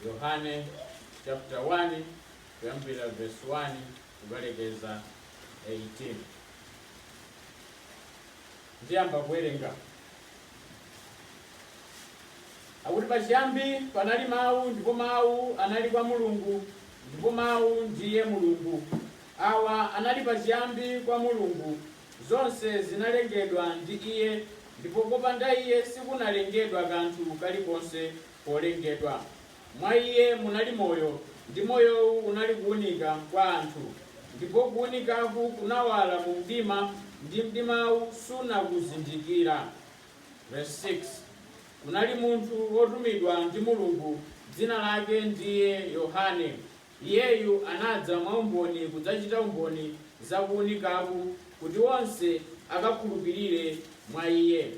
Yohane chapter 1 kuyambira verse 1 kukalekeza 18. Ndiyamba kuwerenga. Akuti pachiyambi panali Mawu, ndipo Mawu anali kwa Mulungu, ndipo Mawu ndiye Mulungu. Awa anali pachiyambi kwa Mulungu. Zonse zinalengedwa ndi Iye, ndipo kopanda Iye sikunalengedwa kanthu kalikonse kolengedwa. Mwa Iye munali moyo, ndi moyowu unali kuunika kwa anthu. Ndipo kuunikaku kunawala mu mdima, ndi mdimawu sunakuzindikira. Vesi 6, Kunali munthu wotumidwa ndi Mulungu, dzina lake ndiye Yohane. Iyeyu anadza mwa umboni kudzachita umboni za kuunikaku, kuti onse akakhulupirire mwa iye.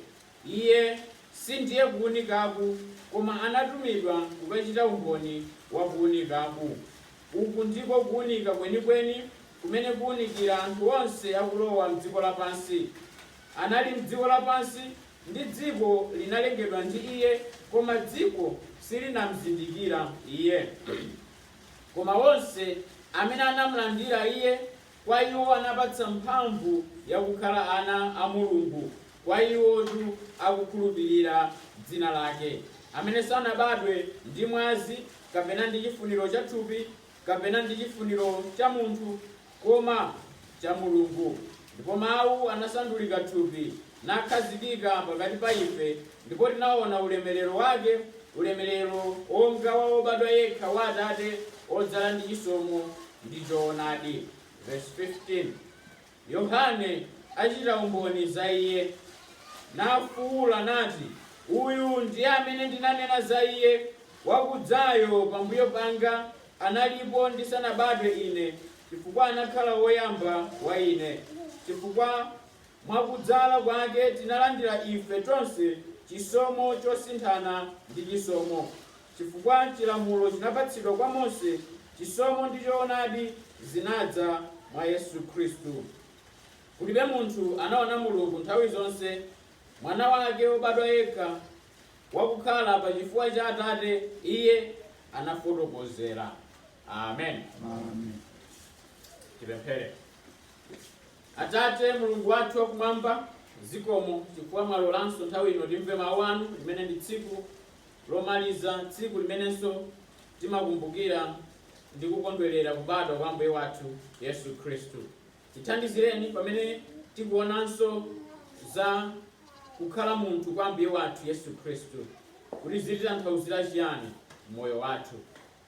Iye sindiye kuunikaku, koma anatumidwa kukachita umboni wa kuunikaku. Uku ndiko kuunika kwenikweni, kumene kuunikira anthu onse akulowa m'dziko lapansi. Anali m'dziko lapansi, ndi dziko linalengedwa ndi Iye, koma dziko silinamzindikira Iye. Koma onse amene anamlandira Iye, kwa iwo anapatsa mphamvu yakukhala ana a Mulungu, kwa iwotu akukhulupirira dzina lake, amene sanabadwe ndi mwazi, kapena ndi chifuniro cha thupi, kapena ndi chifuniro cha munthu, koma cha Mulungu. Ndipo Mawu anasandulika thupi, nakhazikika pakati pa ife, ndipo tinaona ulemerero wake, ulemerero wonga wa wobadwa yekha wa Atate, wodzala ndi chisomo ndi choonadi. Vesi 15, Yohane achita umboni za iye, nafuula nati, Uyu ndiye amene ndinanena za iye, Wakudzayo pambuyo panga analipo ndisanabadwe ine, chifukwa anakhala woyamba wa ine. Chifukwa mwa kudzala kwake tinalandira ife tonse chisomo chosinthana ndi chisomo. Chifukwa chilamulo chinapatsidwa kwa Mose, chisomo ndi choonadi zinadza mwa Yesu Khristu. Kulibe munthu anaona Mulungu nthawi zonse, Mwana wake wobadwa yekha, wakukhala pachifuwa cha Atate, Iye anafotokozera. Amen. Amen. Tipemphere. Atate Mulungu wathu wakumwamba, zikomo chifukwa mwalolanso nthawi ino timve mawu anu, limene ndi tsiku lomaliza, tsiku limenenso timakumbukira ndi kukondwerera kubadwa kwa Ambuye wathu Yesu Khristu. Tithandizireni pamene tikuonanso za kukhala munthu kwa Ambuye wathu Yesu Khristu, kuti zititanthauzira chiyani m'moyo wathu.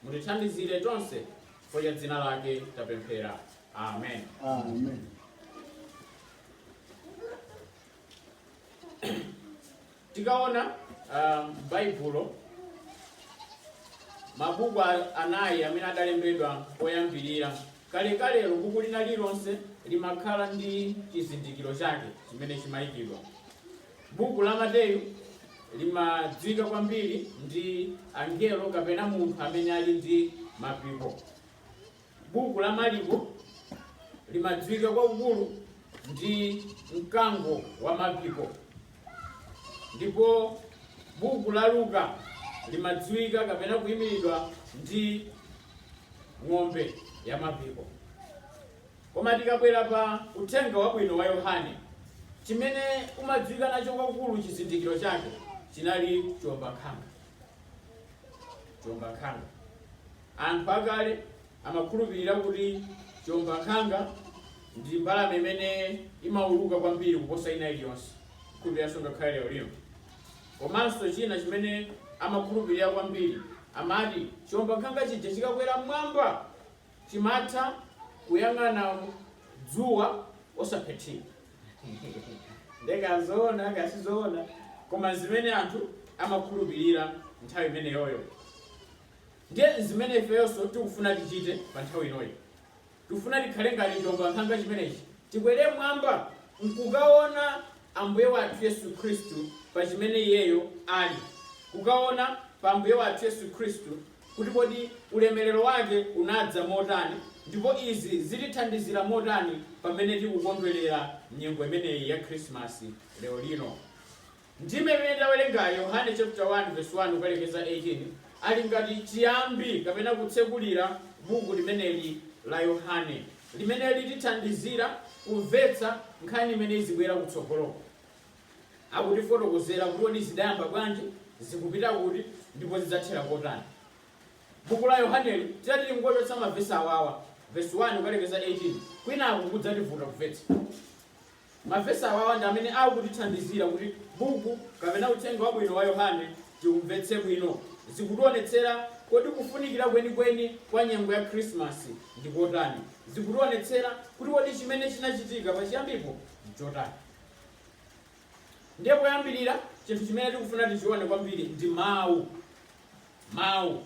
Mutithandizire tonse chifukwa cha dzina lake tapemphera. Amen. Amen. Tikaona m'Baibulo mabuku anayi amene adalembedwa poyambirira, kalekalelo buku lina lililonse limakhala ndi chizindikiro chake chimene chimayikidwa. Buku la Mateyu limadziwika kwambiri ndi angelo kapena munthu amene ali ndi mapiko. Buku la Maliko limadziwika kwakukulu ndi mkango wa mapiko, ndipo buku la Luka limadziwika kapena kuyimiridwa ndi ng'ombe ya mapiko. Koma tikabwera pa Uthenga Wabwino wa Yohane, chimene umadziwika nacho kwakukulu, chizindikiro chake chinali chiwombankhanga. Chiwombankhanga. Anthu akale amakhulupirira kuti chiwombankhanga ndi mbalame imene imauluka kwambiri kuposa ina iliyonse, kukhulupiriranso ngakhale lero lino. Komanso china chimene amakhulupirira kwambiri, amati chiwombankhanga chija chikakwera m'mwamba chimatha kuyang'ana dzuwa osaphethira. Nde kaya nzoona kaya sizoona, koma zimene anthu amakhulupirira nthawi imeneyoyo. Ndiye zimene ifeyonso tikufuna tichite pa nthawi inoyi. Tikufuna tikhale ngati chiwombankhanga chimenechi, tikwere m'mwamba n'kukaona Ambuye wathu Yesu Khristu pa chimene Iyeyo ali, kukaona pa Ambuye wathu Yesu Khristu kuti kodi ulemerero wake unadza motani ndipo izi zitithandizira motani pamene tikukondwerera nyengo imeneyi ya Khrisimasi lero lino. Ndime imene tawerengayi, Yohane chaputala 1 vesi 1 kukalekeza 18, ali ngati chiyambi kapena kutsekulira buku limeneli la Yohane, limene litithandizira kumvetsa nkhani imene izibwera kutsogoloko. Akutifotokozera kuti kodi zidayamba bwanji, zikupita kuti, ndipo zidzathera kotani. Buku la Yohaneli titati tingochotsa mavesi awawa, vesi 1 kukalekeza 18, kwinaku kudzativuta kumvetsa. Mavesi awawa ndi amene akutithandizira kuti buku kapena uthenga wabwino wa Yohane tiumvetse bwino. Zikutionetsera kodi kufunikira kwenikweni kwa nyengo ya Khrisimasi ndi kotani. Zikutionetsera kuti kodi chimene chinachitika pachiyambipo nchotani. Ndiye poyambirira, chinthu chimene tikufuna tichione kwambiri ndi mawu. Mawu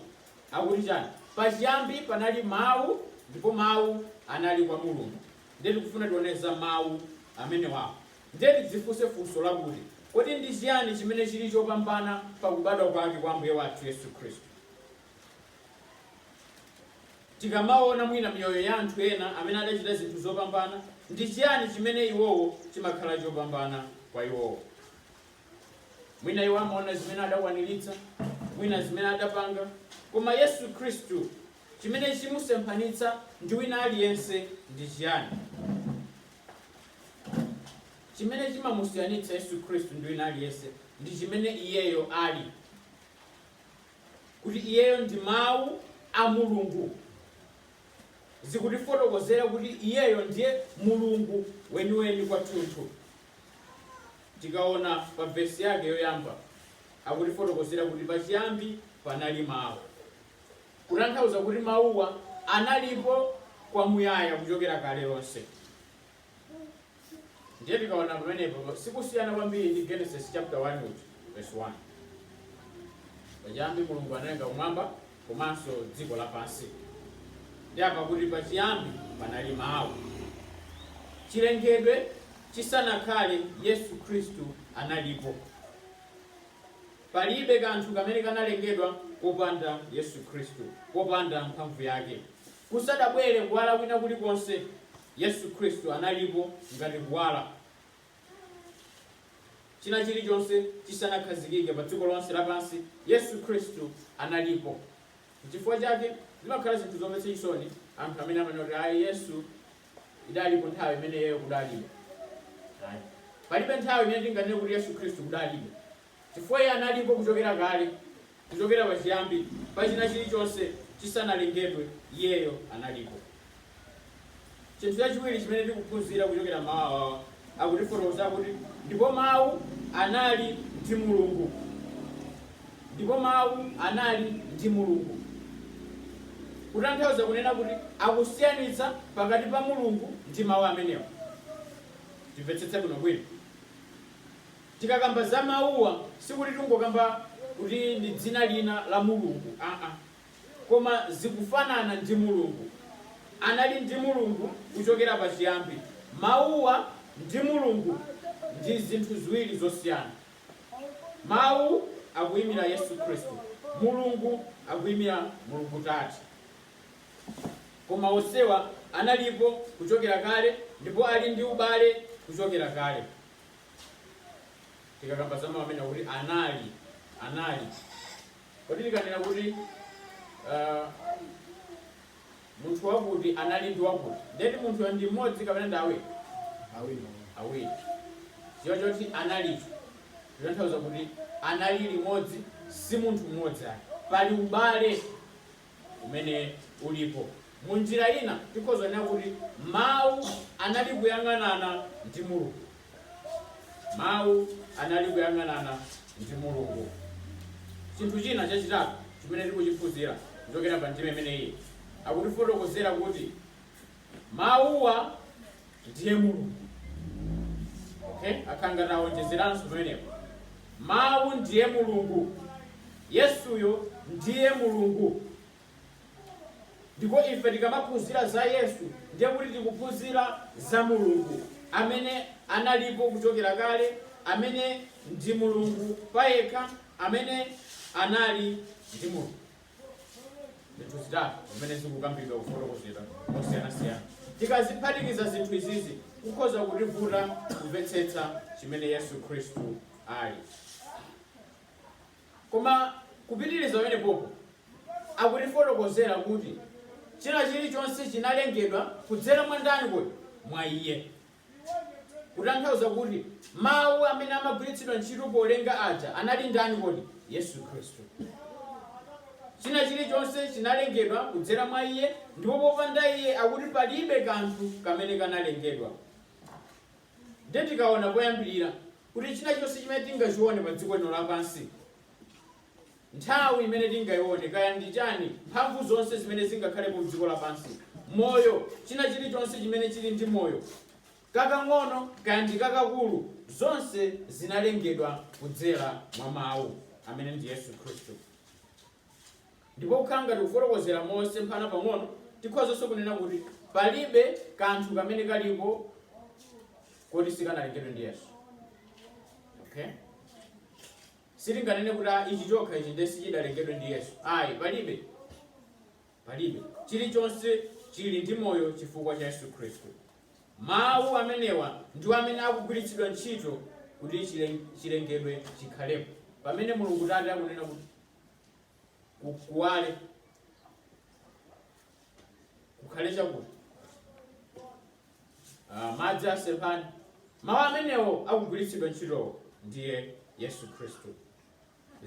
akuti chani? Pachiyambi panali Mawu, ndipo Mawu anali kwa Mulungu. Ndiye tikufuna tione za mawu amenewawo. Ndiye tidzifunse funso lakuti, kodi ndi chiyani chimene chili chopambana pa kubadwa kwake kwa Ambuye wathu Yesu Khristu? Tikamaona mwina miyoyo ya anthu ena amene adachita zinthu zopambana, ndi chiyani chimene iwowo chimakhala chopambana kwa iwowo? Mwina iwo amaona zimene adakwaniritsa, mwina zimene adapanga, koma Yesu Khristu, chimene chimusemphanitsa ndi wina aliyense ndi chiyani? Chimene chimamusiyanitsa Yesu Khristu ndi wina aliyense ndi chimene iyeyo ali, kuti iyeyo ndi Mawu a Mulungu. Zikutifotokozera kuti iyeyo ndiye Mulungu weniweni kwathunthu. Tikaona pa vesi yake yoyamba, akutifotokozera kuti pachiyambi panali Mawu. Kutanthauza kuti Mawuwa analipo kwamuyaya kuchokera kale lonse. Ndiye tikaona pamenepo sikusiyana kwambiri ndi Genesis chapter 1 uja verse 1. Pachiyambi Mulungu analenga kumwamba komanso dziko lapansi. Ndi apa kuti pachiyambi panali Mawu. Chilengedwe chisanakhale, Yesu Khristu analipo. Palibe kanthu kamene kanalengedwa popanda Yesu Khristu, popanda mphamvu yake. Kusadabwere kuwala kwina kulikonse, Yesu Khristu analipo ngati kuwala. China chilichonse chisanakhazikike pa dziko lonse lapansi, Yesu Khristu analipo. Nchifukwa chake zimakhala zinthu zomvetsa chisoni anthu amene amanena kuti ayi, Yesu idalipo nthawi imene iyeyo kudalibe. Ayi. Palibe nthawi imene tinganene kuti Yesu Khristu kudalibe. Chifukwa iye analipo kuchokera kale, kuchokera pachiyambi, pa china chilichonse chisanalengedwe, iyeyo analipo. Chinthu chachiwiri chimene tikuphunzira kuchokera m'mawu awawa, akutifotokozera kuti ndipo Mawu anali ndi Mulungu. Ndipo Mawu anali ndi Mulungu. Kutanthauza kunena kuti akusiyanitsa pakati pa Mulungu ndi Mawu amenewa. Timvetsetse bwinobwino. Tikakamba za Mawuwa sikuti tingokamba kuti ndi dzina lina la Mulungu aa. Koma zikufanana ndi Mulungu. Anali ndi Mulungu kuchokera pachiyambi. Mawuwa ndi Mulungu ndi zinthu ziwiri zosiyana. Mawu akuyimira Yesu Khristu. Mulungu akuyimira Mulungu Tate. Koma onsewa analipo kuchokera kale ndipo ali ndi ubale kuchokera kale. Tikakamba za mawu amene akuti anali, anali. Kodi tikanena kuti munthu wakuti anali ndi wakuti, ndiye kuti munthuyo ndi mmodzi kapena ndi awiri? Awiri. Awiri. Chichewa choti analicho kutanthauza kuti anali limodzi, si munthu mmodzi ayi. Pali ubale umene ulipo. Mu njira ina tikhoza kunena kuti Mawu anali kuyang'anana ndi Mulungu. Mawu anali kuyang'anana ndi Mulungu. Chinthu china chachitatu chimene tikuchiphunzira kuchokera pa ndime imeneyi, akutifotokozera kuti Mawuwa ndiye Mulungu. Okay? Akhala ngati awonjezeranso pamenepo. Mawu ndiye Mulungu. Yesuyo ndiye Mulungu. Ndipo ife tikamaphunzira za Yesu, ndiye kuti tikuphunzira za Mulungu amene analipo kuchokera kale, amene ndi Mulungu payekha, amene anali ndi Mulungu. Zinthu zitatu zimene zikukambidwa kufotokozedwa mosiyanasiyana. Tikaziphatikiza zinthu izizi, kukhoza kutivuta kumvetsetsa chimene Yesu Khristu ali. Koma kupitiriza pamenepopo, Akutifotokozera kuti china chilichonse chinalengedwa kudzera mwa ndani kodi? Mwa iye. Kutanthauza kuti mawu amene amagwiritsidwa ntchito polenga aja anali ndani kodi? Yesu Khristu. China chilichonse chinalengedwa kudzera mwa iye, ndipo popanda iye akuti palibe kanthu kamene kanalengedwa. Ndiye tikaona poyambirira kuti china chilichonse chimene tingachione pa dziko lino lapansi, nthawi imene tingaione, kaya ndi chani, mphamvu zonse zimene zingakhalepo m'dziko lapansi, moyo, china chilichonse chimene chili ndi moyo, kakang'ono kaya ndi kakakulu, zonse zinalengedwa kudzera mwa Mawu, amene ndi Yesu Khristu. Ndipo kukhala ngati kufotokozera mosemphana pang'ono, tikhozanso kunena kuti palibe kanthu kamene kalipo koti sikanalengedwe ndi Yesu. Okay? Sitinganene kuti, "Ah, ichi chokha ichi ndiye sichidalengedwe ndi Yesu." Ayi, palibe. Palibe. Chilichonse chili ndi moyo chifukwa cha Yesu Khristu. Mawu amenewa ndiwo amene akugwiritsidwa ntchito kuti chilengedwe chikhalepo. Pamene Mulungu Tate akunena kuti kuwale, kukhale chakuti, madzi asemphane, mawu amenewo akugwiritsidwa ntchitowo ndiye Yesu Khristu.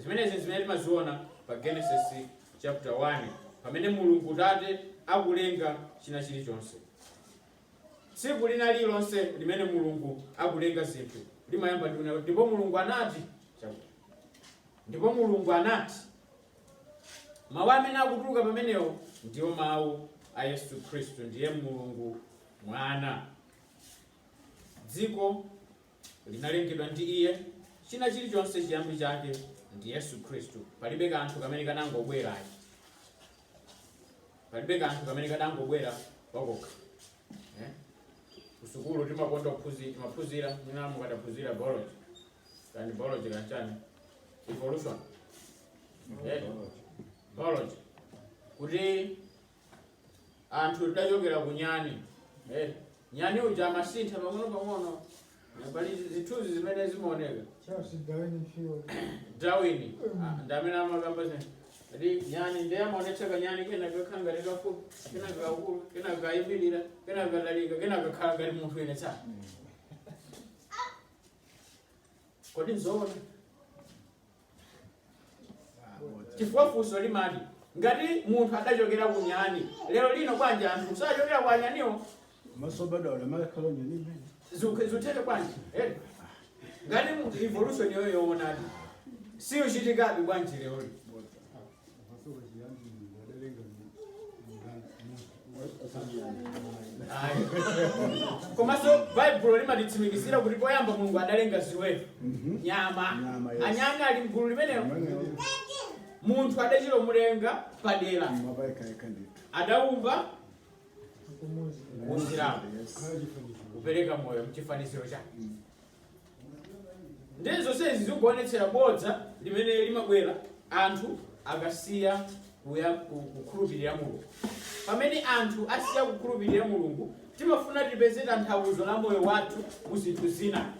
Zimenezi zimene timaziona pa Genesis chapter 1 pamene Mulungu Tate akulenga china chilichonse. Tsiku lina lililonse limene Mulungu akulenga zinthu limayamba ndi kunena kuti, "Ndipo Mulungu anati chakuti, ndipo Mulungu anati." Mawu amene akutuluka pamenewo ndiwo mawu a Yesu Khristu, ndiye Mulungu Mwana. Dziko linalengedwa ndi iye, china chilichonse chiyambi chake ndi Yesu Khristu. Palibe kanthu kamene kanangobwera ayi. Palibe kanthu kamene kanangobwera pakokha. Eh? Kusukulu timakonda kuphunzira, timaphunzira, mwina mukadaphunzira biology. Kaya ndi biology kaya chani? Evolution. Eh? Biology. Kuti anthu tidachokera ku nyani. Eh? Nyani uja amasintha pang'ono pang'ono. Pali zithunzi zimene zimaoneka. Charles Darwin theory. Darwin, ndi amene amakamba zinthu. Ati nyani ndiye amaonetsa kanyani kena kakhala ngati kafupi, kena kakulu, kena kayimirira, kena katalika, kena kakhala ngati munthu ene tsana. Kodi nzoona? Chifukwa funso limati, ngati munthu adachokera ku nyani, lero lino bwanji anthu sachokera kwa anyaniwo? Masobadala makhala nyani imene. Zikutheka bwanji? Eh? Ngati munthu evolution yoyo yoonadi siyochitikadi, bwanji lero lino? Masoka chiyambi Mulungu adalenga Ayi. Komanso Baibulo limatitsimikizira kuti poyamba Mulungu adalenga ziweto, nyama. Nyama, yes. Anyani ali mgulu limenelo. Munthu adachilomulenga padera. Mabaikaika ndithu. Adawumba kumuzi kusilamu Yes. kupereka moyo mchifaniziro chake. Ndi zonsezi zikuonetsera bodza limene limabwera anthu akasiya kukhulupirira Mulungu. Pamene anthu asiya kukhulupirira Mulungu, timafuna tipeze tanthauzo la moyo wathu mu zinthu zina.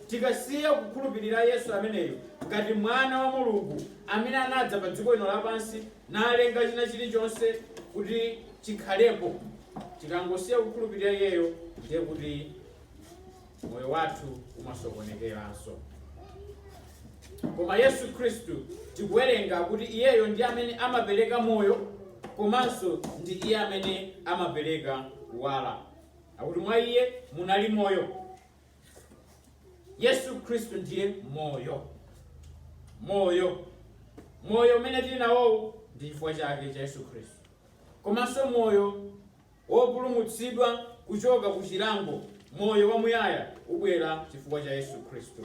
Tikasiya kukhulupirira Yesu ameneyo ngati Mwana wa Mulungu amene anadza pa dziko lino lapansi nalenga china chilichonse kuti chikhalepo, tikangosiya kukhulupirira iyeyo, ndiye kuti moyo wathu umasokonekeranso. Koma Yesu Khristu tikuwerenga kuti iyeyo ndi amene amapereka moyo, komanso ndi iye amene amapereka kuwala. Akuti mwa iye munali moyo. Yesu Khristu ndiye moyo. Moyo, moyo umene tili nawowu ndi chifukwa chake cha Yesu Khristu, komanso moyo wopulumutsidwa kuchoka ku chilango, moyo wamuyaya, ubwera chifukwa cha Yesu Khristu.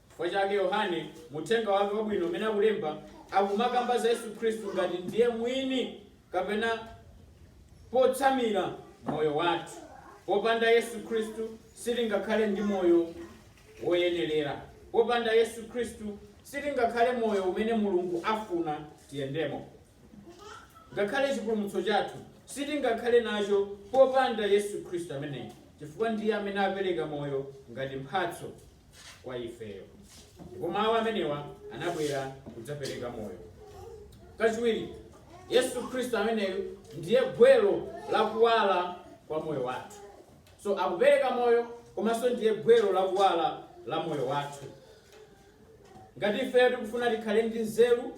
Chifukwa chake Yohane muthenga wake wabwino umene akulemba akumakamba za Yesu Khristu ngati ndiye mwini kapena potsamira moyo wathu. Popanda Yesu Khristu sitingakhale ndi moyo woyenerera. Popanda Yesu Khristu sitingakhale moyo umene Mulungu afuna tiyendemo. Ngakhale chipulumutso chathu sitingakhale nacho popanda Yesu Khristu ameneyi, chifukwa ndiye amene apereka moyo ngati mphatso kwa ifeyo. Ndipo mawu amenewa anabwera kudzapereka moyo. Kachiwiri, Yesu Khristu ameneyu ndiye gwero la kuwala kwa moyo wathu. So akupereka moyo komanso ndiye gwero la kuwala la moyo wathu. Ngati ife tikufuna tikhale ndi nzeru,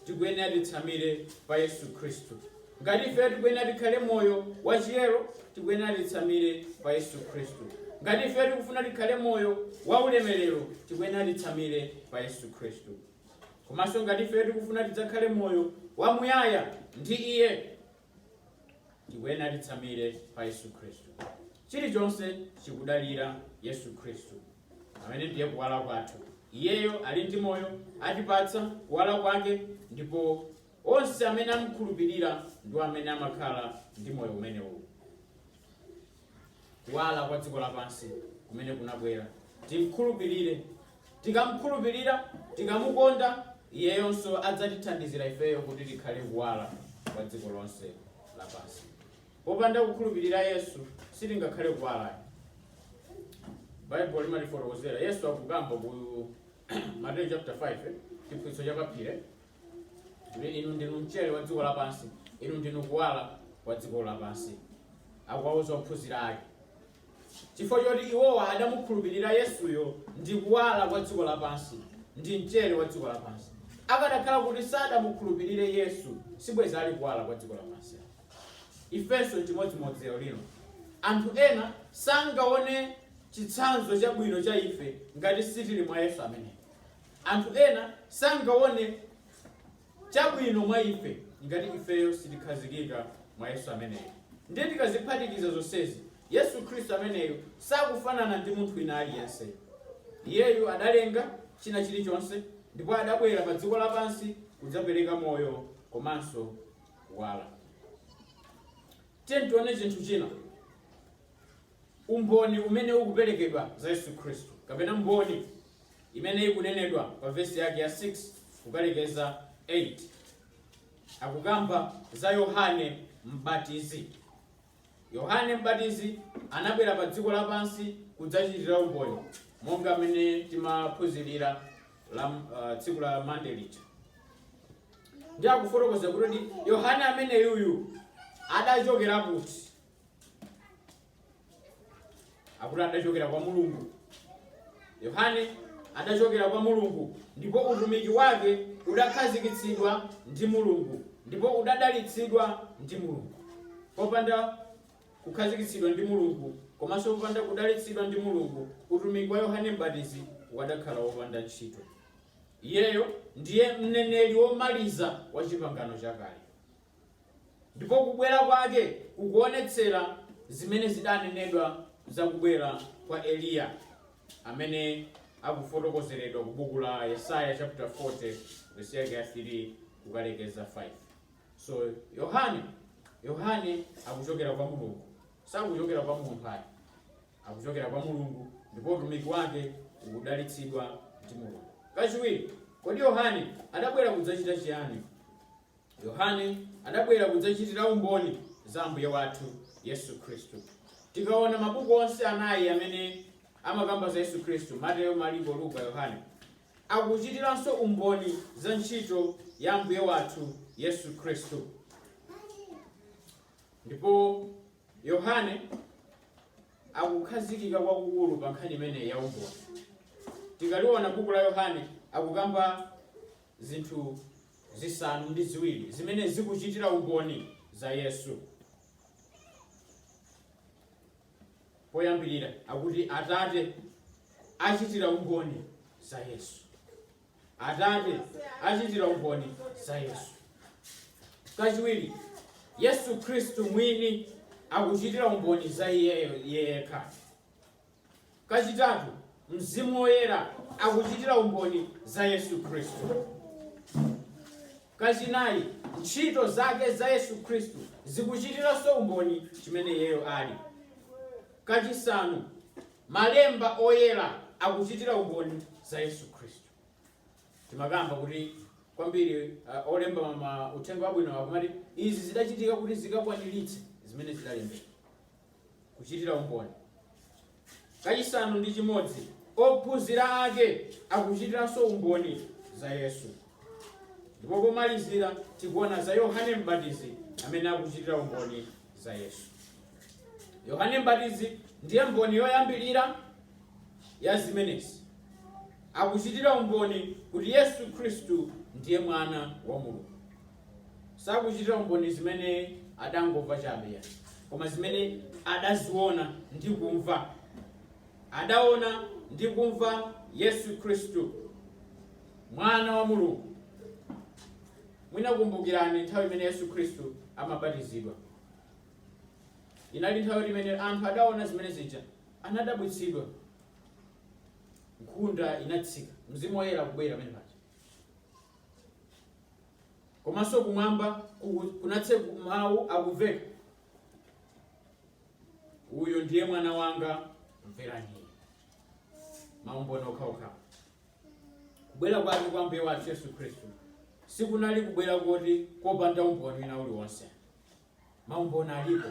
tikuyenera titsamire pa Yesu Khristu. Ngati ife tikuyenera tikhale moyo wachiyero, tikuyenera titsamire pa Yesu Khristu. Ngati ife tikufuna tikhale moyo wa ulemerero, tikuyenera titsamire pa Yesu Khristu. Komanso ngati ife tikufuna tidzakhale moyo wamuyaya ndi iye, tikuyenera titsamire pa Yesu Khristu. Chilichonse chikudalira Yesu Khristu amene ndiye kuwala kwathu. Iyeyo ali ndi moyo, atipatsa kuwala kwake, ndipo onse amene amukhulupirira ndiwo amene amakhala ndi moyo umenewu. Kuwala kwa dziko lapansi kumene kunabwera, timkhulupirire. Tikamkhulupirira, tikamukonda, iyeyonso adzatithandizira ifeyo kuti tikhale kuwala kwa dziko lonse lapansi. Popanda kukhulupirira Yesu sitingakhale kuwala. Baibulo limatifotokozera, Yesu akukamba ku Mateyu chapter 5, chiphunzitso cha paphiri, kuti inu ndinu mchere wa dziko lapansi, inu ndinu kuwala kwa dziko lapansi. Akuwauza ophunzira ake chifukwa choti iwowa adamukhulupirira Yesuyo ndi kuwala kwa dziko lapansi, ndi mchere wa dziko lapansi. Akadakhala kuti sadamukhulupirire Yesu, sibweza ali kuwala kwa dziko lapansi. Ifenso chimodzimodzi lero lino, anthu ena sangaone chitsanzo chabwino cha ife ngati sitili mwa Yesu ameneyo. Anthu ena sangaone chabwino mwa ife ngati ifeyo sitikhazikika mwa Yesu ameneyo. Ndiye tikaziphatikiza zonsezi, Yesu Khristu ameneyo sakufanana ndi munthu wina aliyense. Iyeyu adalenga china chilichonse ndipo adabwera pa dziko lapansi kudzapereka moyo komanso kuwala. Tiye tione chinthu china, umboni umene ukuperekedwa za Yesu Khristu, kapena mboni imene ikunenedwa pa vesi yake ya 6 kukalekeza 8. Akukamba za Yohane Mbatizi. Yohane Mbatizi anabwera pa dziko lapansi kudzachitira umboni, monga mmene timaphunzirira la tsiku la Monday lija. Ndi akufotokoza kuti Yohane ameneyuyu adachokera kuti? Akuti adachokera kwa Mulungu. Yohane adachokera kwa Mulungu ndipo utumiki wake udakhazikitsidwa ndi Mulungu ndipo udadalitsidwa ndi Mulungu. Popanda kukhazikitsidwa ndi Mulungu komanso popanda kudalitsidwa ndi Mulungu, utumiki wa Yohane Mbatizi ukadakhala wopanda ntchito. Iyeyo ndiye mneneri womaliza wa Chipangano Chakale, ndipo kubwera kwake kukuonetsera zimene zidanenedwa za kubwera kwa Eliya amene akufotokozeredwa ku buku la Yesaya chapter 40 verse yake ya 3 kukalekeza 5. So Yohane akuchokera kwa Mulungu, sakuchokera kwa munthu ayi, akuchokera kwa Mulungu ndipo utumiki wake ukudalitsidwa ndi Mulungu. Kachiwiri, kodi Yohane adabwera kudzachita chiyani? Yohane adabwera kudzachitira umboni za Ambuye wathu Yesu Khristu. Tikaona mabuku onse anayi amene amakamba za Yesu Khristu, Mateyo, Mariko, Luka, Yohane, akuchitiranso umboni za ntchito ya Ambuye wathu Yesu Khristu. Ndipo Yohane akukhazikika kwakukulu pa nkhani imeneyi ya umboni. Tikaliona buku la Yohane, akukamba zinthu 7 zimene zikuchitira umboni za Yesu. Poyambirira akuti Atate achitira umboni za Yesu. Atate achitira umboni za Yesu. Kachiwiri, Yesu Khristu mwini akuchitira umboni za iyeyo yekha. Kachitatu, Mzimu Woyera akuchitira umboni za Yesu Khristu. Kachinayi, ntchito zake za Yesu Khristu zikuchitiranso umboni chimene iyeyo ali. Kachisanu, Malemba Oyera akuchitira umboni za Yesu Khristu. Timakamba kuti kwambiri olemba ma Uthenga Wabwino akumati izi zidachitika kuti zikakwaniritse zimene zidalembedwa, kuchitira umboni. Kachisanu ndi chimodzi, ophunzira ake akuchitiranso umboni za Yesu. Ndipo pomalizira tikuona za Yohane Mbatizi amene akuchitira umboni za Yesu. Yohane Mbatizi ndiye mboni yoyambirira ya zimenezi. Akuchitira umboni kuti Yesu Khristu ndiye Mwana wa Mulungu. Sakuchitira umboni zimene adangomva chabe ayi, koma zimene adaziona ndi kumva. Adaona ndi kumva Yesu Khristu, Mwana wa Mulungu. Mwina kumbukirani nthawi imene Yesu Khristu amabatizidwa. Inali nthawi imene anthu adaona zimene zija, anadabwitsidwa. Nkhunda inatsika, Mzimu Woyera kubwera pamene paja. Komanso kumwamba kunatse mawu akumveka, uyu ndiye mwana wanga, mverani iye. Maumboni okhaokha. Kubwera kwake kwa Ambuye wathu Yesu Khristu sikunali kubwera koti kopanda umboni wina uliwonse. Maumboni alipo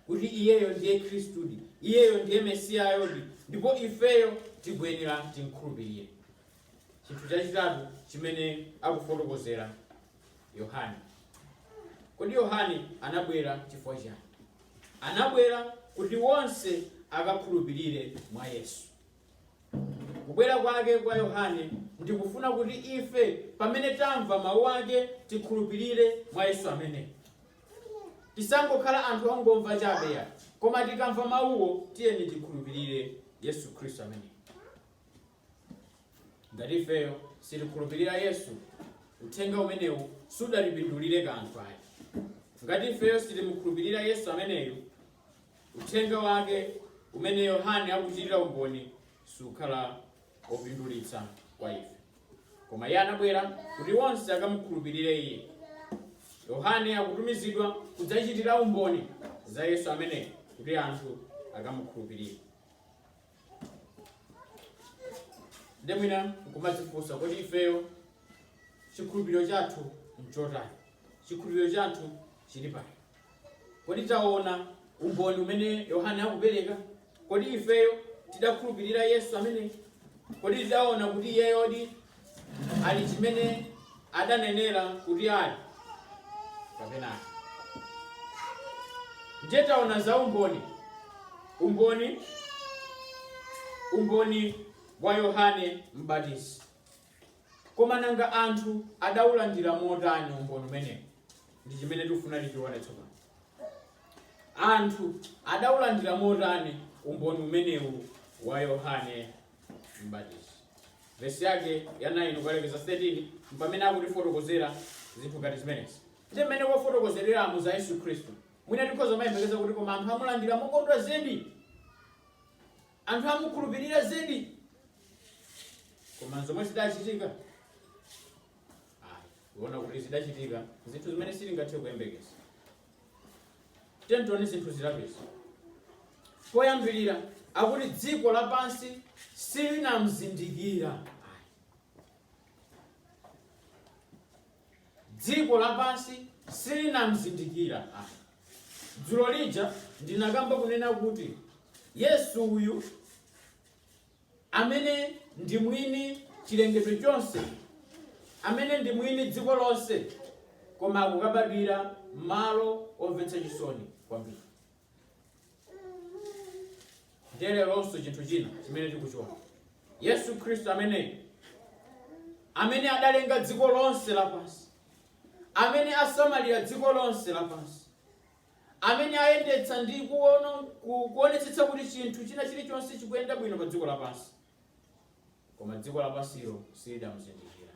kuti iyeyo ndiye Khristu, iyeyo ndiye Mesiyayodi, ndipo ifeyo tikuyenera timkhulupirire. Chinthu chachitatu chimene akufotokozera Yohane. Kodi Yohane anabwera chifukwa chani? Anabwera kuti wonse akakhulupirire mwa Yesu. Kubwera kwake kwa Yohane ndikufuna kuti ife pamene tamva mawu ake tikhulupirire mwa Yesu amene. Tisangokhala anthu ongomva chabe ya, koma tikamva mawuwo tiyeni tikhulupirire Yesu Khristu amene. Ngati ifeyo sitikhulupirira Yesu, uthenga umenewu sudatipindulire kanthu ayi. Ngati ifeyo sitimukhulupirira Yesu ameneyu, uthenga wake umene Yohane akuchitira umboni sukhala opindulitsa kwa ife. Koma iye anabwera kuti onse akamukhulupirire iye. Yohane akutumizidwa kudzachitira umboni za Yesu ameneyu kuti anthu akamukhulupirire. Nde mwina nkumadzifunsa, kodi ifeyo chikhulupiriro chathu nchotani? Chikhulupiriro chathu chili pati? Kodi taona umboni umene Yohane akupereka? Kodi ifeyo tidakhulupirira Yesu amene? Kodi tidaona kuti iyeyodi ali chimene adanenera kuti ali kapena ayi? Ndiye taona za umboni, umboni wa Yohane Mbatizi. Koma nanga anthu adaulandira motani umboni umenewu? Ndi chimene tikufuna tichione tsopano. Anthu adaulandira motani umboni umenewu wa Yohane Mbatizi? Vesi yake ya 9 kukalekeza 13 mpamene akutifotokozera zinthu ngati zimenezi. Ndiye mmene wafotokozereramo za Yesu Khristu, mwina tikhoza mayembekeza kuti koma anthu amulandira mokondwa zedi, anthu amukhulupirira zedi. Koma zomwe zidachitika, ayi, kuona kuti zidachitika zinthu zimene sitingathe kuyembekeza. Tiyeni zinthu zitatuzi. Poyambirira akuti dziko lapansi silinamzindikira. Ayi. Dziko lapansi silinamzindikira. Ayi. Dzulo lija ndinakamba kunena kuti Yesu uyu amene ndi mwini chilengedwe chonse, amene ndi mwini dziko lonse, koma akukabadwira malo omvetsa chisoni kwambiri. Ndiye leronso chinthu china chimene tikuchiona, Yesu Khristu ameneyu amene adalenga dziko lonse lapansi, amene asamalira dziko lonse lapansi, amene ayendetsa ndi kuonetsetsa kuti chinthu china chilichonse chikuyenda bwino pa dziko lapansi, koma dziko lapansilo silidamuzindikira.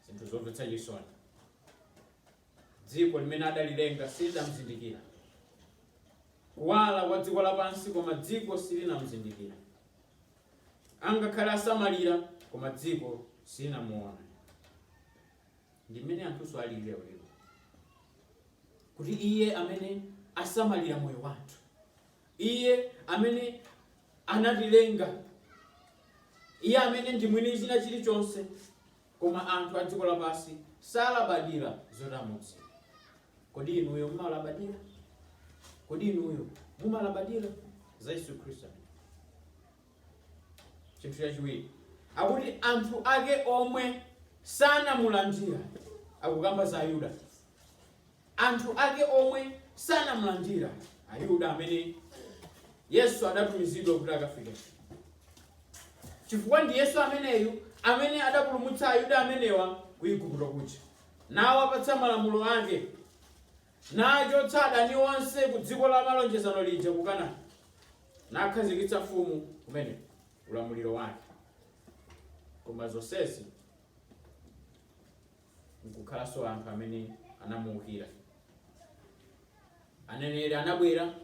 Zinthu zomvetsa chisoni. Dziko limene adalilenga silidamuzindikira. Kuwala kwa dziko lapansi, koma dziko silinamuzindikira. Angakhale asamalira, koma dziko silinamuona. Ndi mmene anthunso alili lero lino, kuti iye amene asamalira moyo wathu, iye amene anatilenga, iye amene ndi mwini china chilichonse, koma anthu a dziko lapansi salabadira zoti amudziwe. Kodi inuyo mumalabadira? Kodi inuyo mumalabadira za Yesu Khristu amene? Chinthu chachiwiri, Akuti anthu ake omwe sanamulandira. Akukamba za Ayuda. Anthu ake omwe sanamulandira, Ayuda amene Yesu adatumizidwa kuti akafike, chifukwa ndi Yesu ameneyu amene adapulumutsa Ayuda amenewa ku Igupto kuja, nawapatsa malamulo ake, nachotsa adani onse ku dziko la malonjezano lija ku Kanani, nakhazikitsa mfumu kumeneko, ulamuliro wake. Koma zonsezi nkukhalanso anthu amene anamuukira. Aneneri anabwera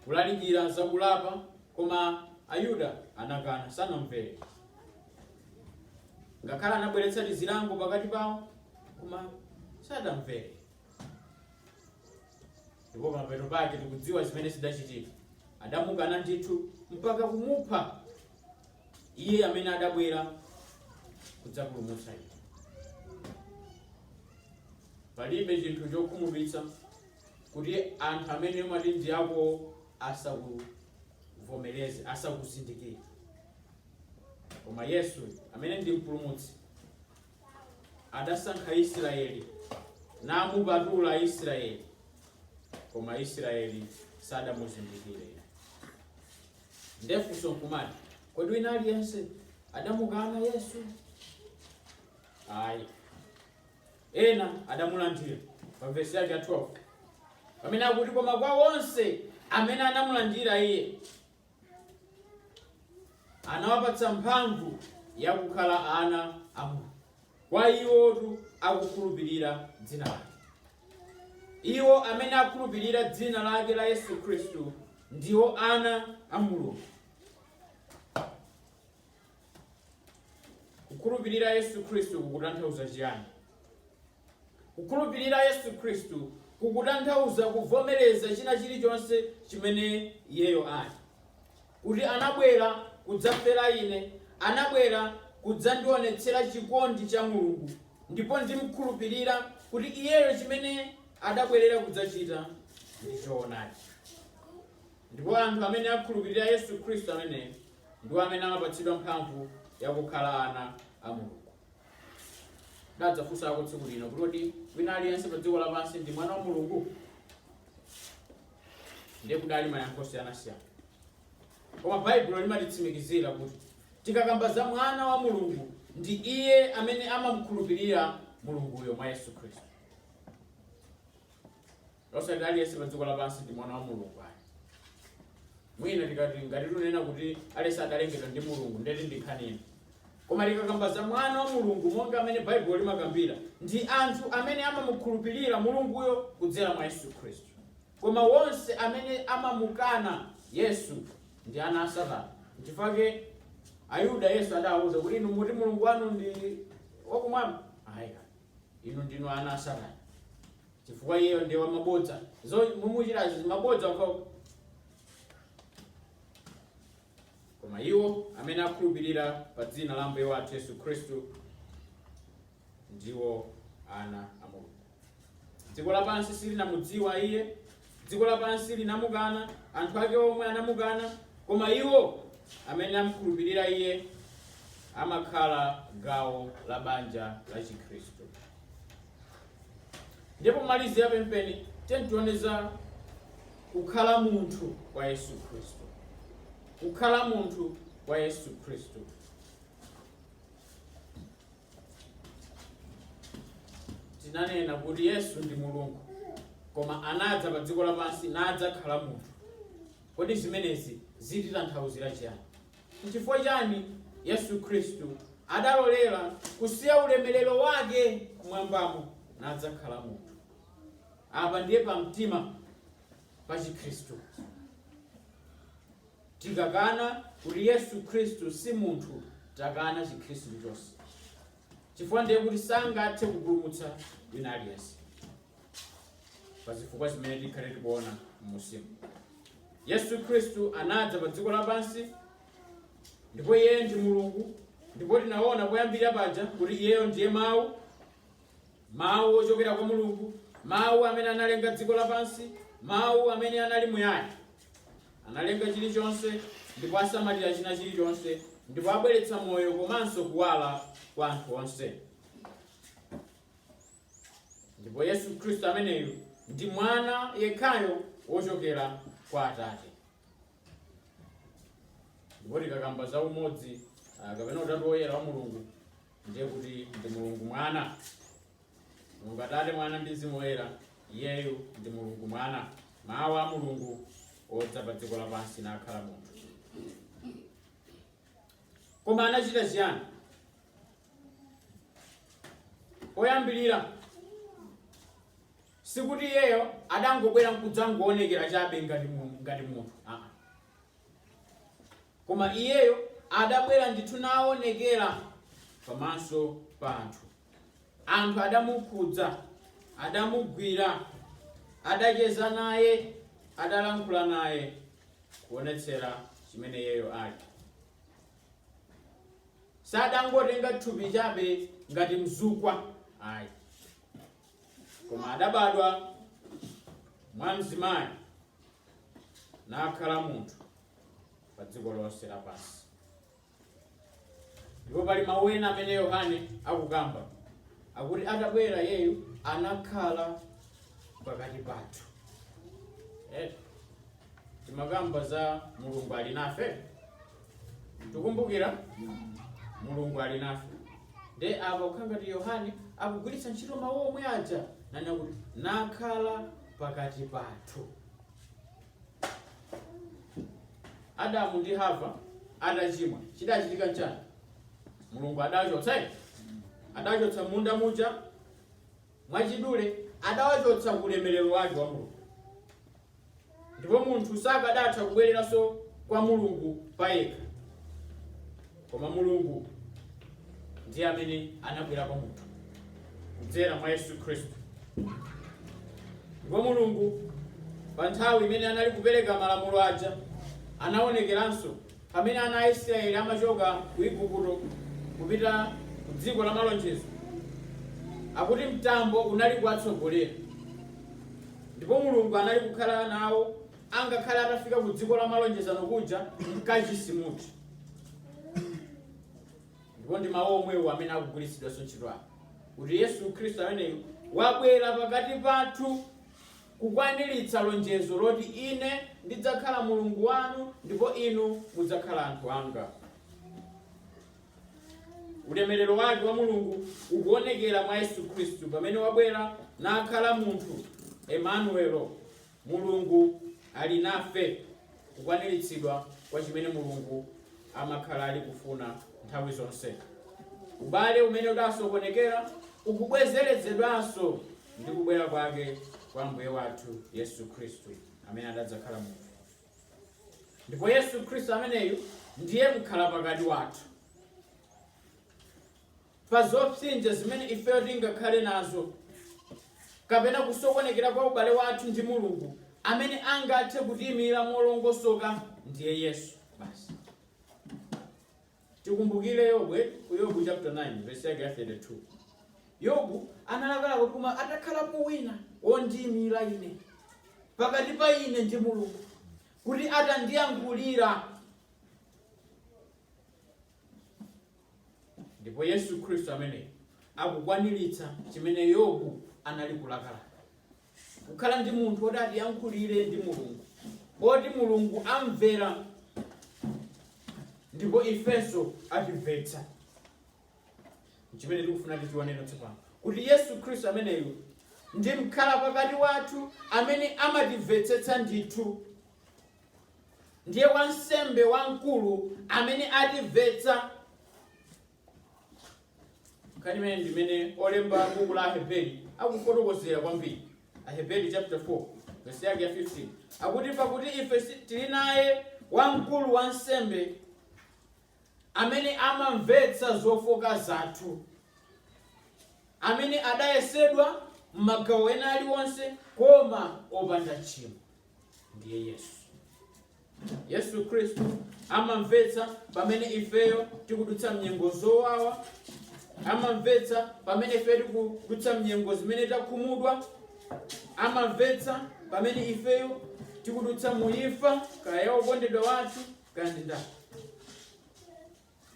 kulalikira za kulapa, koma Ayuda anakana, sanamvere. Ngakhale anabweretsa tizilango pakati pawo, koma sadamvere. Ndipo pamapeto pake tikudziwa zimene zidachitika. Adamukana ndithu mpaka kumupha iye amene adabwera kudzapulumutsa iwo. Palibe chinthu chokhumudwitsa kuti anthu amene umati ndi ako asakuvomereze, asakuzindikire. Koma Yesu amene ndi mpulumutsi adasankha Israeli namupatula Israeli, koma Israeli sadamuzindikire. Nde funso nkumati, kodi wina aliyense adamukana Yesu? Ayi, ena adamulandira. Pa vesi yake ya 12 pamene akuti, koma kwa onse amene anamulandira iye, anawapatsa mphamvu yakukhala ana a Mulungu, kwa iwotu akukhulupirira dzina lake. Iwo amene akhulupirira dzina lake la Yesu Khristu ndiwo ana a Mulungu. Kukhulupirira Yesu Khristu kukutanthauza chiyani? Kukhulupirira Yesu Khristu kukutanthauza kuvomereza china chilichonse chimene iyeyo ali, kuti anabwera kudzafera ine, anabwera kudzandionetsera chikondi cha Mulungu, ndipo ndimkhulupirira kuti iyeyo chimene adabwerera kudzachita ndi choonadi. Ndipo anthu amene akhulupirira Yesu Khristu ameneyo ndiwo amene amapatsidwa mphamvu yakukhala ana a Mulungu. Ndadzafunsako tsiku lino kuti kodi wina aliyense pa dziko lapansi ndi mwana wa Mulungu? Ndiye kudali mayankho osiyanasiyana. Koma Baibulo limatitsimikizira kuti tikakamba za mwana wa Mulungu, ndi iye amene amamkhulupirira Mulunguyo mwa Yesu Khristu. Osati aliyense pa dziko lapansi ndi mwana wa Mulungu ayi. Mwina tikati ngati tunena kuti aliyense adalengedwa ndi Mulungu, ndeti ndi nkhani ina. Koma tikakamba za mwana wa Mulungu monga amene Baibulo limakambira, ndi anthu amene amamukhulupirira Mulunguyo kudzera mwa Yesu Khristu. Koma wonse amene amamukana Yesu ndi ana a Satana. Nchifukwa Ayuda Yesu adawauza kuti, inu muti Mulungu wanu ndi wakumwamba? Ayi, inu ndinu ana a Satana, chifukwa iyeyo ndiye wamabodza. Zo mumuchitazi mabodza okhaokha. Koma iwo amene akhulupirira pa dzina la Ambuye wathu Yesu Khristu ndiwo ana a Mulungu. Dziko lapansi silinamudziwa iye, dziko lapansi linamukana, anthu ake omwe anamukana, koma iwo amene amkhulupirira iye amakhala gawo la banja la Chikhristu. Ndipo pomalizira penipeni, tiyeni tione za kukhala munthu kwa Yesu Khristu. Kukhala munthu kwa Yesu Khristu. Tinanena kuti Yesu ndi Mulungu, koma anadza pa dziko lapansi nadzakhala munthu. Kodi zimenezi zititanthauzira chiyani? Nchifukwa chani Yesu Khristu adalolera kusiya ulemerero wake kumwambamo nadzakhala munthu? Apa ndiye pamtima pa Chikhristu. Tikakana kuti Yesu Khristu si munthu, takana Chikhristu chonse, chifukwa ndiye kuti sangathe kupulumutsa wina aliyense pa zifukwa zimene tikhale tikuona m'munsimu. Yesu Khristu anadza pa dziko lapansi, ndipo iye ndi Mulungu, ndipo tinaona poyambirira paja kuti iyeyo ndiye Mawu, Mawu ochokera kwa Mulungu, Mawu amene analenga dziko lapansi, Mawu amene anali muyaya. Analenga chilichonse ndipo asamalira china chilichonse. Ndipo abweretsa moyo komanso kuwala kwa anthu onse. Ndipo Yesu Khristu ameneyu ndi mwana yekhayo wochokera kwa Atate. Ndipo tikakamba za umodzi kapena utatu woyera wa Mulungu, ndiye kuti ndi Mulungu Mwana. Mulungu Atate, Mwana ndi Mzimu Woyera, iyeyu ndi Mulungu Mwana, Mawu a Mulungu odza pa dziko lapansi nakhala munthu. Koma anachita chiyani? Poyambirira, sikuti iyeyo adangobwera nkudzangoonekera chabe ngati munthu. Aa. Koma iyeyo adabwera ndithu naonekera pamaso pa anthu. Anthu adamukhudza, adamugwira, adacheza naye, adalankhula naye, kuonetsera chimene iyeyo ali. Sadangotenga thupi chabe ngati mzukwa ayi, koma adabadwa mwa mzimayi nakhala munthu pa dziko lonse lapansi. Ndipo pali mawu ena amene Yohane akukamba akuti atabwera iyeyu anakhala pakati pathu. Timakamba za Mulungu ali nafe, tikumbukira Mulungu ali nafe. Nde apa kukhala ngati Yohane akugwiritsa ntchito mawu omwe aja nanena kuti nakhala pakati pathu. Adamu ndi Hava atachimwa, chidachitika nchani? Mulungu adawachotsa eti? Adawachotsa munda muja. Mwachidule, adawachotsa ku ulemerero wake wa Mulungu. Ndipo munthu sakadatha kubwereranso kwa Mulungu payekha. Koma Mulungu ndiye amene anabwera kwa munthu kudzera mwa Yesu Khristu. Ndipo Mulungu pa nthawi imene anali kupereka malamulo aja anaonekeranso pamene ana a Israeli amachoka ku Igupto kupita ku dziko la malonjezo. Akuti mtambo unali kuwatsogolera. Ndipo Mulungu anali kukhala nawo angakhale atafika ku dziko la malonjezano kuja mkachisi muja. Ndipo ndi mawu omwewo amene akugwiritsidwanso ntchito apa, kuti Yesu Khristu ameneyu wabwera pakati pathu kukwaniritsa lonjezo loti ine ndidzakhala Mulungu wanu ndipo inu mudzakhala anthu anga. Ulemerero wake wa Mulungu ukuonekera mwa Yesu Khristu pamene wabwera nakhala munthu, Emanuelo, Mulungu ali nafe, kukwaniritsidwa kwa chimene Mulungu amakhala ali kufuna nthawi zonse. Ubale umene udasokonekera ukubwezeretsedwanso ndi kubwera kwake kwa Ambuye wathu Yesu Khristu amene adadzakhala munthu. Ndipo Yesu Khristu ameneyu ndiye mkhalapakati wathu. Pa zopsinja zimene ifeyo tingakhale nazo kapena kusokonekera kwa ubale wathu ndi Mulungu, amene angathe kutiyimira molongosoka ndiye Yesu basi. Tikumbukire Yobu, ku Yobu chapter 9 verse yake ya 32. Yobu analakalaka kuti koma atakhalapo wina wondiyimira ine pakati pa ine ndi Mulungu, kuti atandiyankhulira. Ndipo Yesu Khristu ameneyu akukwaniritsa chimene Yobu anali kulakalaka, kukhala ndi munthu woti atiyankhulire ndi Mulungu, oti Mulungu amvera ndipo ifenso atimvetsa. Chimene tikufuna tichioneno tsopano kuti Yesu Khristu ameneyu ndi mkhala pakati wathu amene amatimvetsetsa ndithu. Ndiye wansembe wamkulu amene atimvetsa. Nkhani imene ndimene olemba buku la Aheberi akufotokozera kwambiri. Aheberi chapter 4 verse yake ya 15 akuti, pakuti ife tili naye wamkulu wansembe amene amamvetsa zofoka zathu, amene adayesedwa m'magawo ena aliwonse, koma opanda tchimo. Ndiye Yesu. Yesu Khristu amamvetsa pamene ifeyo tikudutsa mnyengo zowawa, amamvetsa pamene ifeyo tikudutsa mnyengo zimene takhumudwa, amamvetsa pamene ifeyo tikudutsa muimfa, kaya ya okondedwa wathu, kaya ndi ndani.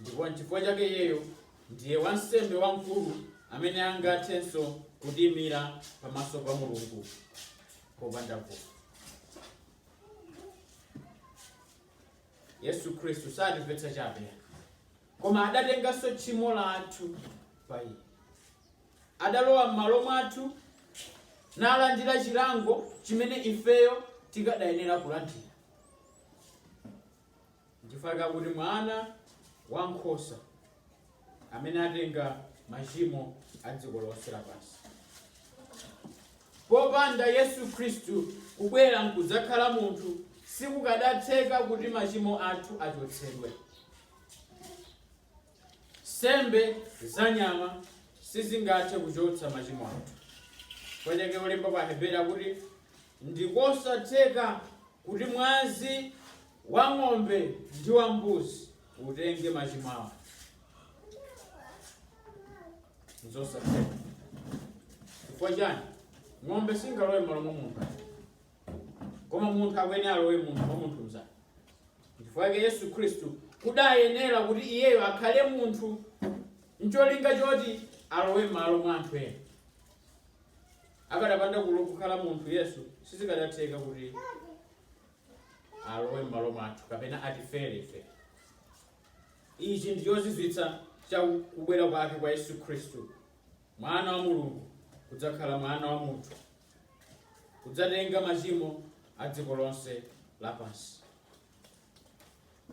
Ndipo nchifukwa chake iyeyo ndiye wansembe wamkulu amene angathenso kutiyimira pamaso pa Mulungu popanda vuto. Yesu Khristu satimvetsa chabe, koma adatenganso tchimo lathu pa iye. Adalowa m'malo mwathu nalandira chilango chimene ifeyo tikadayenera kulandira. Nchifukwa chake akuti mwana wa nkhosa amene atenga machimo a dziko lonse lapansi. Popanda Yesu Khristu kubwera nkudzakhala munthu, sikukadatheka kuti machimo athu achotsedwe. Nsembe za nyama sizingathe kuchotsa machimo athu. Chifukwa chake olemba kwa Aheberi akuti ndikosatheka kuti mwazi wa ng'ombe ndi wa mbuzi utenge machimo awo. Nzosatheka. Chifukwa chani? Ng'ombe singalowe m'malo mwa munthu, koma munthu akuyenera alowe munthu mwa munthu mnzake. Chifukwa chake Yesu Khristu kudayenera kuti iyeyo akhale munthu ncholinga choti alowe m'malo mwa anthu ena. Akadapanda kukhala munthu Yesu, sizikadatheka kuti alowe m'malo mwathu kapena atifere ife. Ichi ndi chozizwitsa cha kubwera kwake kwa Yesu Khristu, mwana wa Mulungu, kudzakhala mwana wa munthu, kudzatenga machimo a dziko lonse lapansi.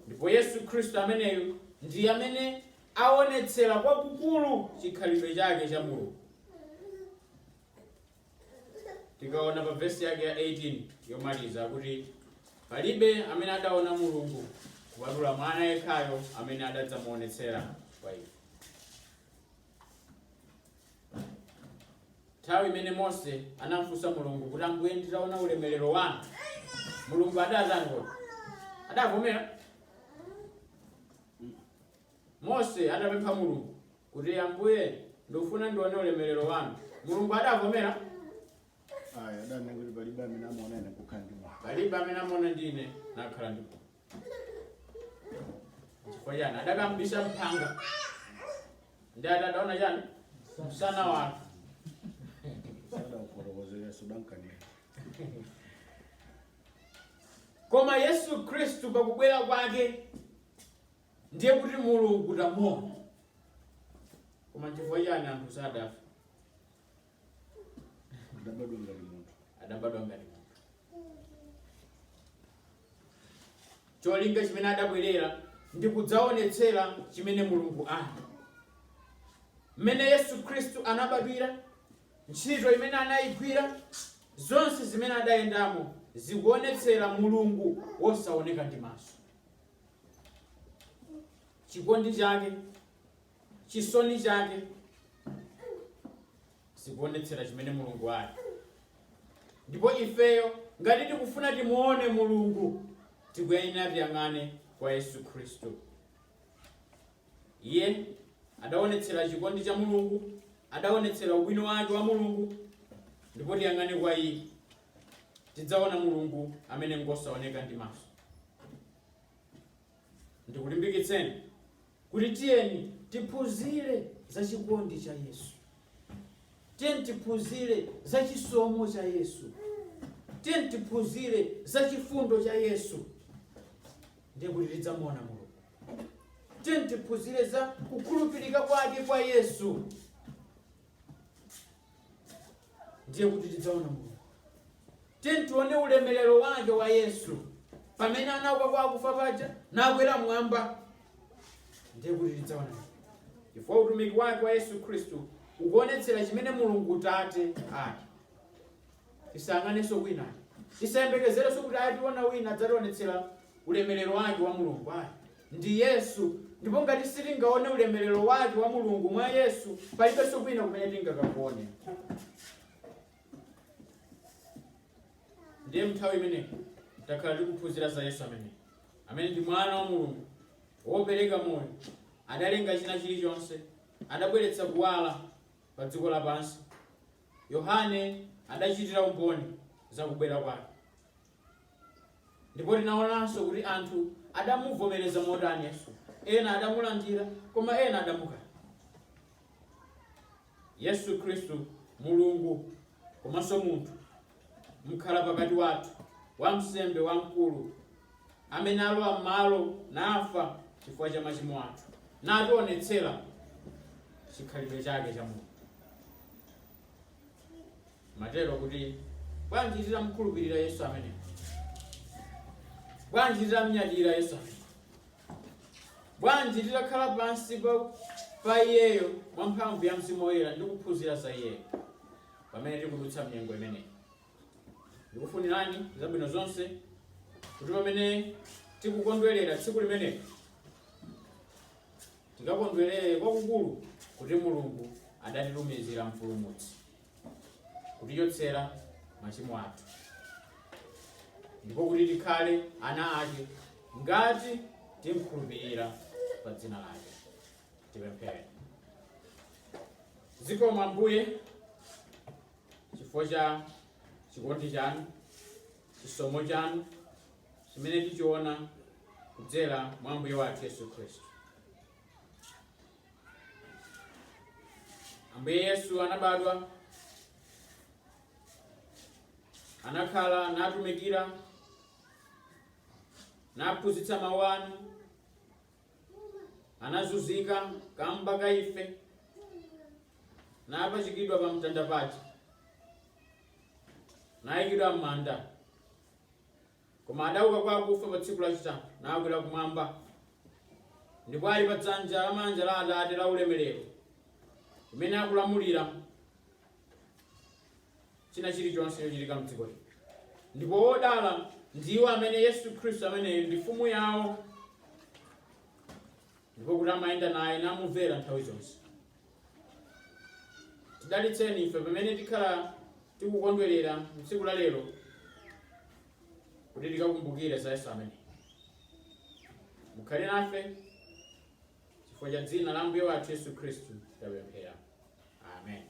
Ndipo Yesu Khristu ameneyu ndi amene aonetsera kwakukulu chikhalidwe chake cha Mulungu. Tikaona pa vesi yake ya 18 yomaliza kuti palibe amene adaona Mulungu kupatula mwana yekhayo amene adadzamuonetsera kwa ife. Nthawi imene Mose anamfunsa Mulungu kuti, Ambuye, nditaona ulemerero wanu, Mulungu adatani kodi? Adavomera? Mose atapempha Mulungu kuti, Ambuye, ndikufuna ndione ulemerero wanu, Mulungu adavomera? Ayi, adanena kuti palibe amene amaona ine kukhala ndi moyo. Palibe amene amaona ndine nakhala ndi moyo. Chifukwa chani? Adakambisa mphanga ndi ati adaona chani? Msana wake. Sadaufotokozerenso, dankanira. Koma Yesu Khristu pakubwera kwake ndiye kuti Mulungu tamuona. Koma nchifukwa chani anthu sadafe? Adabadwa ngati munthu. Adabadwa ngati munthu. Cholinga chimene adabwerera ndi kudzaonetsera chimene Mulungu ali. Mmene Yesu Khristu anabadwira, ntchito imene anayigwira, zonse zimene adayendamo zikuonetsera Mulungu wosaoneka ndi maso. Chikondi chake, chisoni chake zikuonetsera chimene Mulungu ali. Ndipo ifeyo ngati tikufuna timuone Mulungu, tikuyenera tiyang'ane kwa Yesu Khristu. Iye adaonetsera chikondi cha Mulungu, adaonetsera ubwino wake wa Mulungu, ndipo tiyang'ane kwa iye, tidzaona Mulungu amene ngosaoneka ndi maso. Ndikulimbikitseni kuti tiyeni tiphunzire za chikondi cha Yesu. Tiyeni tiphunzire za chisomo cha Yesu. Tiyeni tiphunzire za chifundo cha Yesu, ndiye kuti tidzamuona Mulungu. Tiyeni tiphunzire za kukhulupirika kwake kwa Yesu, ndiye kuti tidzaona Mulungu. Tiyeni tione ulemerero wake wa Yesu pamene anauka kwa akufa paja nakwera mmwamba, ndiye kuti tidzaona Mulungu, chifukwa utumiki wake wa Yesu Khristu ukuonetsera chimene Mulungu Tate ali. Tisayang'anenso kwina, tisayembekezerenso kuti ationa wina adzationetsera ulemerero wake wa Mulungu ayi, ndi Yesu. Ndipo ngati sitingaone ulemerero wake wa Mulungu mwa Yesu, palibenso kwina kumene tingakakuone. Ndiye mnthawi imeneyi takhala tikuphunzira za Yesu ameneyi, amene ndi mwana wa Mulungu wopereka moyo, adalenga china chilichonse, adabweretsa kuwala pa dziko lapansi. Yohane adachitira umboni za kubwera kwake. Ndipo tinaonanso kuti anthu adamuvomereza motani Yesu. Ena adamulandira, koma ena adamukana. Yesu Khristu, Mulungu komanso munthu, mkhala pakati wathu, wamsembe wamkulu, amene alowa m'malo nafa chifukwa cha machimo athu, nationetsera chikhalidwe chake cha Mulungu. Matero kuti bwanji titamkhulupirira Yesu ameneyo? Bwanji titamnyadira Yesu ameneyo? Bwanji titakhala pansi pa iyeyo mwa mphamvu ya Mzimu Woyera ndi kuphunzira za iyeyo pamene tikudutsa mnyengo imeneyi? Ndikufunirani zabwino zonse, kuti pamene tikukondwerera tsiku limeneli, tikakondwerere kwakukulu kuti Mulungu adatitumizira Mpulumutsi kutichotsera machimo athu, ndipo kuti tikhale ana ake ngati timkhulupirira pa dzina lake. Tipemphere. Zikomo Ambuye chifukwa cha chikondi chanu, chisomo chanu chimene tichiona kudzera mwa Ambuye wathu Yesu Khristu. Ambuye Yesu anabadwa, anakhala, natumikira, naphunzitsa mawu anu, anazunzika kamba ka ife, napachikidwa pa mtanda paja, nayikidwa m'manda, koma adauka kwa akufa pa tsiku lachitatu, nakwera kumwamba, ndipo ali pa dzanja lamanja la Atate la ulemerero, kumene akulamulira china chilichonse chochitika mdziko lino. Ndipo wodala ndiwo amene Yesu Khristu ameneyo ndi mfumu yawo, ndipo kuti amayenda naye namumvera nthawi zonse. Tidalitseni ife pamene tikhala tikukondwerera mtsiku la lero, kuti tikakumbukire za Yesu amene. Mukhale nafe, chifukwa cha dzina la Ambuye wathu Yesu Khristu tapemphera, amen.